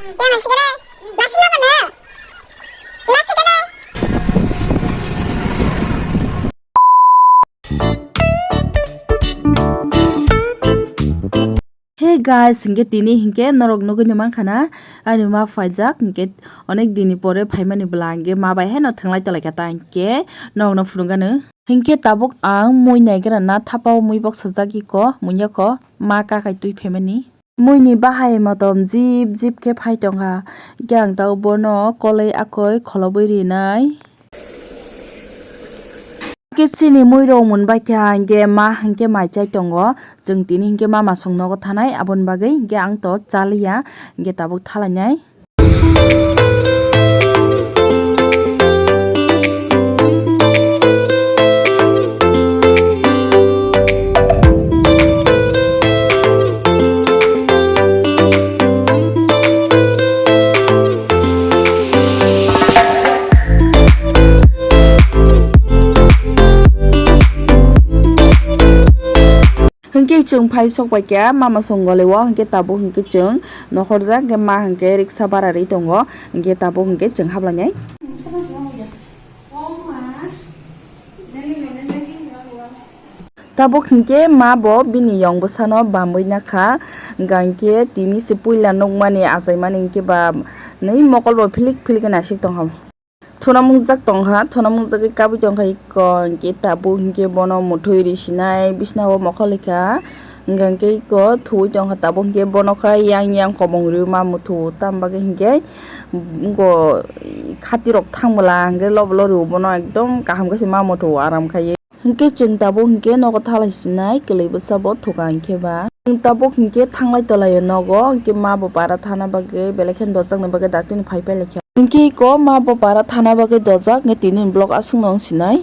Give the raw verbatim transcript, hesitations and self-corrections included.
Yana sikana. Nasi napa na? Nasi kana. Hey guys, hinkhe tini hinkhe norok nugwi no mankha na, ani ma phaijak hinkhe onek dini pore phaimani bwla hinkhe ma bai haino thwnglai tolai kha ta hinkhe norok no phunukgano. Hinkhe tabuk ang mui naigra na thapa o mui bok sajak iko muiya kho ma kakai twi phaimani. Mui ni bahai motom jip jip khe phai tongkha, hinkhe ang tabuk bono koloi akoi kholobwi rinai. Khe chini mui rok mun bai kha hinkhe ma hinkhe mai chai tongo. Chwng tini hinkhe mama song nogo thanai, aboni bagwi hinkhe ang to chaliya, hinkhe tabuk thalainai. Hinkhe chwng phai sok bai kha mama song gole o, hinkhe tabuk hinkhe chwng nohorjak, hinkhe ma hinkhe riksa bara ri tongo, hinkhe tabuk hinkhe chwng hablainai. Tabuk hinkhe ma bo bini yong bwsano bamwi nakha, hinkhe tini se puila nukmani achaimani hinkhe ba nwi mokol bo philik philik khe naisik tongkha. Thuna mungjak tongkha, thuna mungjagwi kabwi tongkha iko, hinkhe tabuk hinkhe bono muthwi risinai bisina o mokol kha, hinkhe iko thuwi tongkha tabuk hinkhe bono kha yang yang komong riui ma muthu, tamo bagwi hinkhe go khatirok thang bwla hinkhe lobo lorwi bono ekdom kaham khe se ma muthu aram khai. Hinkhe chwng tabuk hinkhe nogo thalai sinai kwlwi bwsa bo thuka hinkhe ba. Chwng tabuk hinkhe thanglai tolai o nogo, hinkhe ma bo para thana bagwi belai kheno dojakni bagwi daktino phai phai lai kha. Hinkhe iko ma bo para thana bagwi dojak, hinkhe tini vlog aswk no wng sinai.